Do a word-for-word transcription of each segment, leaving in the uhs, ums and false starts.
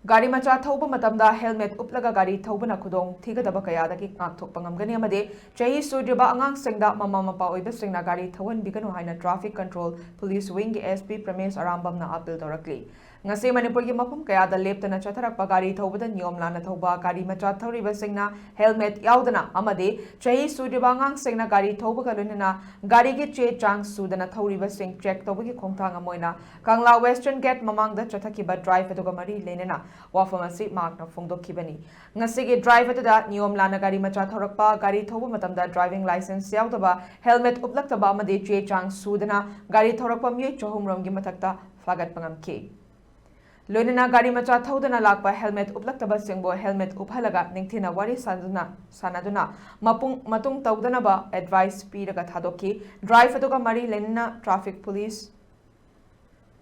ꯒꯥꯔꯤ ꯃꯆꯥ ꯊꯧꯕ ꯃꯇꯝꯗ helmet ꯎꯞꯂꯒ ꯒꯥꯔꯤ ꯊꯧꯕꯅ ꯈꯨꯗꯣꯡ ꯊꯤꯒꯗꯕ ꯀꯌꯥꯗꯒꯤ ꯉꯥꯛꯊꯣꯛꯄ ꯉꯝꯒꯅꯤ ꯑꯃꯗꯤ ꯆꯍꯤ ꯁꯨꯗ꯭ꯔꯤꯕ ꯑꯉꯥꯡꯁꯤꯡꯗ ꯃꯃꯥ ꯃꯄꯥ ꯑꯣꯏꯕꯁꯤꯡꯅ ꯒꯥꯔꯤ ꯊꯧꯍꯟꯕꯤꯒꯅꯨ ꯍꯥꯏꯅ Traffic Control Police Wingꯒꯤ S P ꯄ꯭ꯔꯃꯦꯁ ꯑꯔꯥꯝꯕꯝꯅ ꯑꯥꯄꯤꯜ ꯇꯧꯔꯛꯂꯤ꯫ ꯉꯁꯤ ꯃꯅꯤꯄꯨꯔꯒꯤ ꯃꯐꯝ ꯀꯌꯥꯗ ꯂꯦꯞꯇꯅ ꯆꯠꯊꯔꯛꯄ ꯒꯥꯔꯤ ꯊꯧꯕꯗ ꯅꯤꯌꯣꯝ ꯂꯥꯟꯅ ꯊꯧꯕ ꯒꯥꯔꯤ ꯃꯆꯥ ꯊꯧꯔꯤꯕꯁꯤꯡꯅ helmet ꯌꯥꯎꯗꯅ ꯑꯃꯗꯤ ꯆꯍꯤ ꯁꯨꯗ꯭ꯔꯤꯕ ꯑꯉꯥꯡꯁꯤꯡꯅ ꯒꯥꯔꯤ ꯊꯧꯕꯒ ꯂꯣꯏꯅꯅ ꯒꯥꯔꯤꯒꯤ ꯆꯦ ꯆꯥꯡ ꯁꯨꯗꯅ ꯊꯧꯔꯤꯕꯁꯤꯡ check ꯇꯧꯕꯒꯤ ꯈꯣꯡꯊꯥꯡ ꯑꯃ ꯑꯣꯏꯅ ꯀꯪꯂꯥ Western Gate ꯃꯃꯥꯡꯗ ꯆꯠꯊꯈꯤꯕ drive ꯑꯗꯨꯒ ꯃꯔꯤ ꯂꯩꯅꯅ ꯋꯥꯐꯝ ꯑꯁꯤ ꯃꯍꯥꯛꯅ ꯐꯣꯡꯗꯣꯛꯈꯤꯕꯅꯤ꯫ ꯉꯁꯤꯒꯤ drive ꯑꯗꯨꯗ ꯅꯤꯌꯣꯝ ꯂꯥꯟꯅ ꯒꯥꯔꯤ ꯃꯆꯥ ꯊꯧꯔꯛꯄ, ꯒꯥꯔꯤ ꯊꯧꯕ ꯃꯇꯝꯗ driving licence ꯌꯥꯎꯗꯕ, helmet ꯎꯞꯂꯛꯇꯕ ꯑꯃꯗꯤ ꯆꯦ ꯆꯥꯡ ꯁꯨꯗꯅ ꯒꯥꯔꯤ ꯊꯧꯔꯛꯄ ꯃꯤꯑꯣꯏ ꯆꯍꯨꯝ ꯔꯣꯝꯒꯤ ꯃꯊꯛꯇ ꯐꯥꯒꯠꯄ ꯉꯝꯈꯤ꯫ ꯂꯣꯏꯅꯅ ꯒꯥꯔꯤ ꯃꯆꯥ ꯊꯧꯗꯨꯅ ꯂꯥꯛꯄ helmet ꯎꯞꯂꯛꯇꯕꯁꯤꯡꯕꯨ helmet ꯎꯞꯍꯜꯂꯒ ꯅꯤꯡꯊꯤꯅ ꯋꯥꯔꯤ ꯁꯥꯗꯨꯅ, ꯁꯥꯟꯅꯗꯨꯅ ꯃꯄꯨꯡ, ꯃꯇꯨꯡ ꯇꯧꯗꯅꯕ advice ꯄꯤꯔꯒ ꯊꯥꯗꯣꯛꯈꯤ꯫ Drive ꯑꯗꯨꯒ ꯃꯔꯤ ꯂꯩꯅꯅ Traffic Police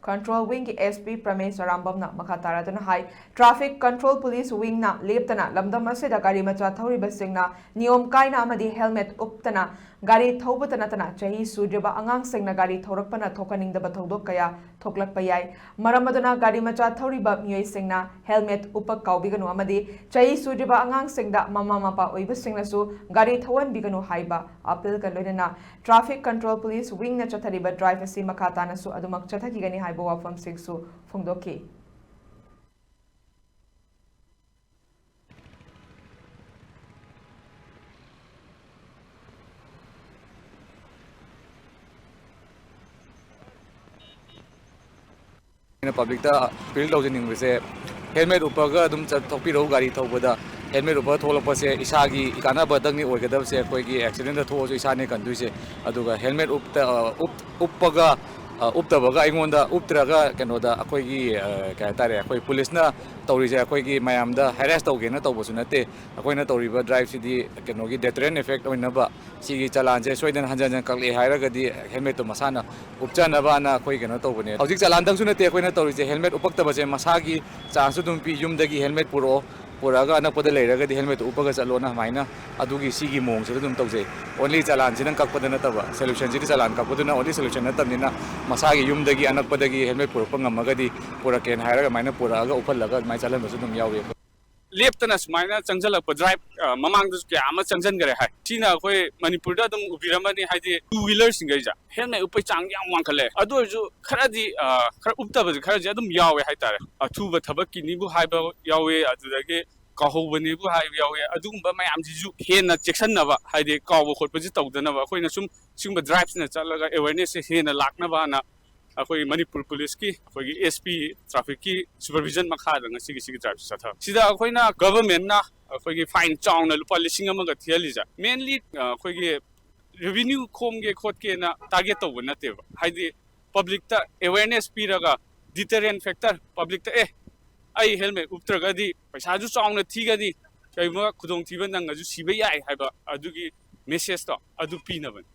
Control Wingꯒꯤ S P Pramesh ꯑꯔꯥꯝꯕꯝꯅ ꯃꯈꯥ ꯇꯥꯔꯗꯨꯅ ꯍꯥꯏ, Traffic Control Police Wingꯅ ꯂꯦꯞꯇꯅ ꯂꯝꯗꯝ ꯑꯁꯤꯗ ꯒꯥꯔꯤ ꯃꯆꯥ ꯊꯧꯔꯤꯕꯁꯤꯡꯅ ꯅꯤꯌꯣꯝ ꯀꯥꯏꯅ ꯑꯃꯗꯤ helmet ꯎꯞꯇꯅ ꯒꯥꯔꯤ ꯊꯧꯕꯇ ꯅꯠꯇꯅ ꯆꯍꯤ ꯁꯨꯗ꯭ꯔꯤꯕ ꯑꯉꯥꯡꯁꯤꯡꯅ ꯒꯥꯔꯤ ꯊꯧꯔꯛꯄꯅ ꯊꯣꯛꯍꯟꯅꯤꯡꯗꯕ ꯊꯧꯗꯣꯛ ꯀꯌꯥ ꯊꯣꯛꯂꯛꯄ ꯌꯥꯏ꯫ ꯃꯔꯝ ꯑꯗꯨꯅ ꯒꯥꯔꯤ ꯃꯆꯥ ꯊꯧꯔꯤꯕ ꯃꯤꯑꯣꯏꯁꯤꯡꯅ helmet ꯎꯞꯄ ꯀꯥꯎꯕꯤꯒꯅꯨ ꯑꯃꯗꯤ ꯆꯍꯤ ꯁꯨꯗ꯭ꯔꯤꯕ ꯑꯉꯥꯡꯁꯤꯡꯗ ꯃꯃꯥ ꯃꯄꯥ ꯑꯣꯏꯕꯁꯤꯡꯅꯁꯨ ꯒꯥꯔꯤ ꯊꯧꯍꯟꯕꯤꯒꯅꯨ ꯍꯥꯏꯕ ꯑꯥꯄꯤꯜꯒ ꯂꯣꯏꯅꯅ Traffic Control Police Wingꯅ ꯆꯠꯊꯔꯤꯕ drive ꯑꯁꯤ ꯃꯈꯥ ꯇꯥꯅꯁꯨ ꯑꯗꯨꯃꯛ ꯆꯠꯊꯈꯤꯒꯅꯤ ꯍꯥꯏꯕ ꯋꯥꯐꯝꯁꯤꯡꯁꯨ ꯐꯣꯡꯗꯣꯛꯈꯤ꯫ ꯑꯩꯅ publicꯇ appeal ꯇꯧꯖꯅꯤꯡꯕꯁꯦ, helmet ꯎꯞꯄꯒ ꯑꯗꯨꯝ ꯆꯠꯊꯣꯛꯄꯤꯔꯛꯎ꯫ ꯒꯥꯔꯤ ꯊꯧꯕꯗ helmet ꯎꯞꯄꯒ ꯊꯣꯛꯂꯛꯄꯁꯦ ꯏꯁꯥꯒꯤ ꯀꯥꯟꯅꯕꯗꯪꯅꯤ ꯑꯣꯏꯒꯗꯕꯁꯦ꯫ ꯑꯩꯈꯣꯏꯒꯤ accidentꯇ ꯊꯣꯛꯑꯁꯨ ꯏꯁꯥꯅꯦ ꯀꯟꯗꯣꯏꯁꯦ꯫ ꯑꯗꯨꯒ helmet ꯎꯞꯇ-, ꯑ, ꯎꯞ-, ꯎꯞꯄꯒ, ꯑ, ꯎꯞꯇꯕꯒ ꯑꯩꯉꯣꯟꯗ ꯎꯞꯇ꯭ꯔꯒ ꯀꯩꯅꯣꯗ ꯑꯩꯈꯣꯏꯒꯤ, ꯑ, ꯀꯩ ꯍꯥꯏꯇꯥꯔꯦ, ꯑꯩꯈꯣꯏ policeꯅ ꯇꯧꯔꯤꯁꯦ ꯑꯩꯈꯣꯏꯒꯤ ꯃꯌꯥꯝꯗ harass ꯇꯧꯒꯦꯅ ꯇꯧꯕꯁꯨ ꯅꯠꯇꯦ꯫ ꯑꯩꯈꯣꯏꯅ ꯇꯧꯔꯤꯕ driveꯁꯤꯗꯤ ꯀꯩꯅꯣꯒꯤ deterrent effect ꯑꯣꯏꯅꯕ, ꯁꯤꯒꯤ ꯆꯂꯥꯟꯁꯦ ꯁꯣꯏꯗꯅ ꯍꯟꯖꯟ ꯍꯟꯖꯟ ꯀꯛꯂꯛꯑꯦ ꯍꯥꯏꯔꯒꯗꯤ helmetꯇꯣ ꯃꯁꯥꯅ ꯎꯞꯆꯅꯕꯅ ꯑꯩꯈꯣꯏ ꯀꯩꯅꯣ ꯇꯧꯕꯅꯦ꯫ ꯍꯧꯖꯤꯛ ꯆꯂꯥꯟꯗꯪꯁꯨ ꯅꯠꯇꯦ ꯑꯩꯈꯣꯏꯅ ꯇꯧꯔꯤꯁꯦ, helmet ꯎꯞꯄꯛꯇꯕꯁꯦ ꯃꯁꯥꯒꯤ chance ꯑꯗꯨꯝ ꯄꯤ꯫ ꯌꯨꯝꯗꯒꯤ helmet ꯄꯨꯔꯛꯑꯣ, ꯄꯨꯔꯛꯑꯒ ꯑꯅꯛꯄꯗ ꯂꯩꯔꯒꯗꯤ helmetꯇꯨ ꯎꯞꯄꯒ ꯆꯠꯂꯣꯅ ꯁꯨꯃꯥꯏꯅ ꯑꯗꯨꯒꯤ ꯁꯤꯒꯤ ꯃꯑꯣꯡꯁꯤꯗ ꯑꯗꯨꯝ ꯇꯧꯖꯩ꯫ Only ꯆꯂꯥꯟꯁꯤꯗꯪ ꯀꯛꯄꯗ ꯅꯠꯇꯕ, solutionꯁꯤꯗꯤ ꯆꯂꯥꯟ ꯀꯛꯄꯗꯨꯅ only solution ꯅꯠꯇꯕꯅꯤꯅ ꯃꯁꯥꯒꯤ ꯌꯨꯝꯗꯒꯤ ꯑꯅꯛꯄꯗꯒꯤ helmet ꯄꯨꯔꯛꯄ ꯉꯝꯃꯒꯗꯤ ꯄꯨꯔꯛꯀꯦꯅ ꯍꯥꯏꯔꯒ ꯑꯗꯨꯃꯥꯏꯅ ꯄꯨꯔꯛꯑꯒ ꯎꯞꯍꯜꯂꯒ ꯑꯗꯨꯃꯥꯏꯅ ꯆꯠꯍꯟꯕꯁꯨ ꯑꯗꯨꯝ ꯌꯥꯎꯏ ꯑꯩꯈꯣꯏ꯫ ꯂꯦꯞꯇꯅ ꯁꯨꯃꯥꯏꯅ ꯆꯪꯁꯤꯜꯂꯛꯄ drive, ꯑ, ꯃꯃꯥꯡꯗꯁꯨ ꯀꯌꯥ ꯑꯃ ꯆꯪꯁꯤꯟꯈꯔꯦ ꯍꯥꯏ꯫ ꯁꯤꯅ ꯑꯩꯈꯣꯏ ꯃꯅꯤꯄꯨꯔꯗ ꯑꯗꯨꯝ ꯎꯕꯤꯔꯝꯃꯅꯤ, ꯍꯥꯏꯗꯤ two wheelerꯁꯤꯡꯈꯩꯁꯦ helmet ꯎꯞꯄꯩ ꯆꯥꯡ ꯌꯥꯝ ꯋꯥꯡꯈꯠꯂꯦ꯫ ꯑꯗꯨ ꯑꯣꯏꯔꯁꯨ ꯈꯔꯗꯤ, ꯑ, ꯈꯔ ꯎꯞꯇꯕꯁꯦ ꯈꯔꯁꯦ ꯑꯗꯨꯝ ꯌꯥꯎꯋꯦ ꯍꯥꯏꯇꯥꯔꯦ꯫ ꯑꯊꯨꯕ ꯊꯕꯛꯀꯤꯅꯤꯕꯨ ꯍꯥꯏꯕ ꯌꯥꯎꯋꯦ, ꯑꯗꯨꯗꯒꯤ ꯀꯥꯎꯍꯧꯕꯅꯤꯕꯨ ꯍꯥꯏꯕ ꯌꯥꯎꯋꯦ꯫ ꯑꯗꯨꯒꯨꯝꯕ ꯃꯌꯥꯝꯁꯤꯁꯨ ꯍꯦꯟꯅ ꯆꯦꯛꯁꯤꯟꯅꯕ, ꯍꯥꯏꯗꯤ ꯀꯥꯎꯕ ꯈꯣꯠꯄꯁꯤ ꯇꯧꯗꯅꯕ ꯑꯩꯈꯣꯏꯅ ꯁꯨꯝ ꯁꯤꯒꯨꯝꯕ driveꯁꯤꯅ ꯆꯠꯂꯒ awarenessꯁꯦ ꯍꯦꯟꯅ ꯂꯥꯛꯅꯕꯅ ꯑꯩꯈꯣꯏ ꯃꯅꯤꯄꯨꯔ ꯄꯨꯂꯤꯁꯀꯤ ꯑꯩꯈꯣꯏꯒꯤ S P trafficꯀꯤ supervision ꯃꯈꯥꯗ ꯉꯁꯤꯒꯤ ꯁꯤꯒꯤ driveꯁꯤ ꯆꯠꯊꯕ꯫ ꯁꯤꯗ ꯑꯩꯈꯣꯏꯅ governmentꯅ ꯑꯩꯈꯣꯏꯒꯤ fine ꯆꯥꯎꯅ ꯂꯨꯄꯥ ꯂꯤꯁꯤꯡ ꯑꯃꯒ ꯊꯤꯍꯜꯂꯤꯁꯦ, mainly, ꯑ, ꯑꯩꯈꯣꯏꯒꯤ revenue ꯈꯣꯝꯒꯦ ꯈꯣꯠꯀꯦꯅ target ꯇꯧꯕ ꯅꯠꯇꯦꯕ꯫ ꯍꯥꯏꯗꯤ publicꯇ awareness ꯄꯤꯔꯒ deterrent factor, publicꯇ, "ꯑꯦ, ꯑꯩ helmet ꯎꯞꯇ꯭ꯔꯒꯗꯤ ꯄꯩꯁꯥꯁꯨ ꯆꯥꯎꯅ ꯊꯤꯒꯅꯤ, ꯀꯩꯒꯨꯝꯕ ꯈꯨꯗꯣꯡꯊꯤꯕ ꯅꯪꯉꯁꯨ ꯁꯤꯕ ꯌꯥꯏ" ꯍꯥꯏꯕ ꯑꯗꯨꯒꯤ messageꯇꯣ ꯑꯗꯨ ꯄꯤꯅꯕꯅꯤ꯫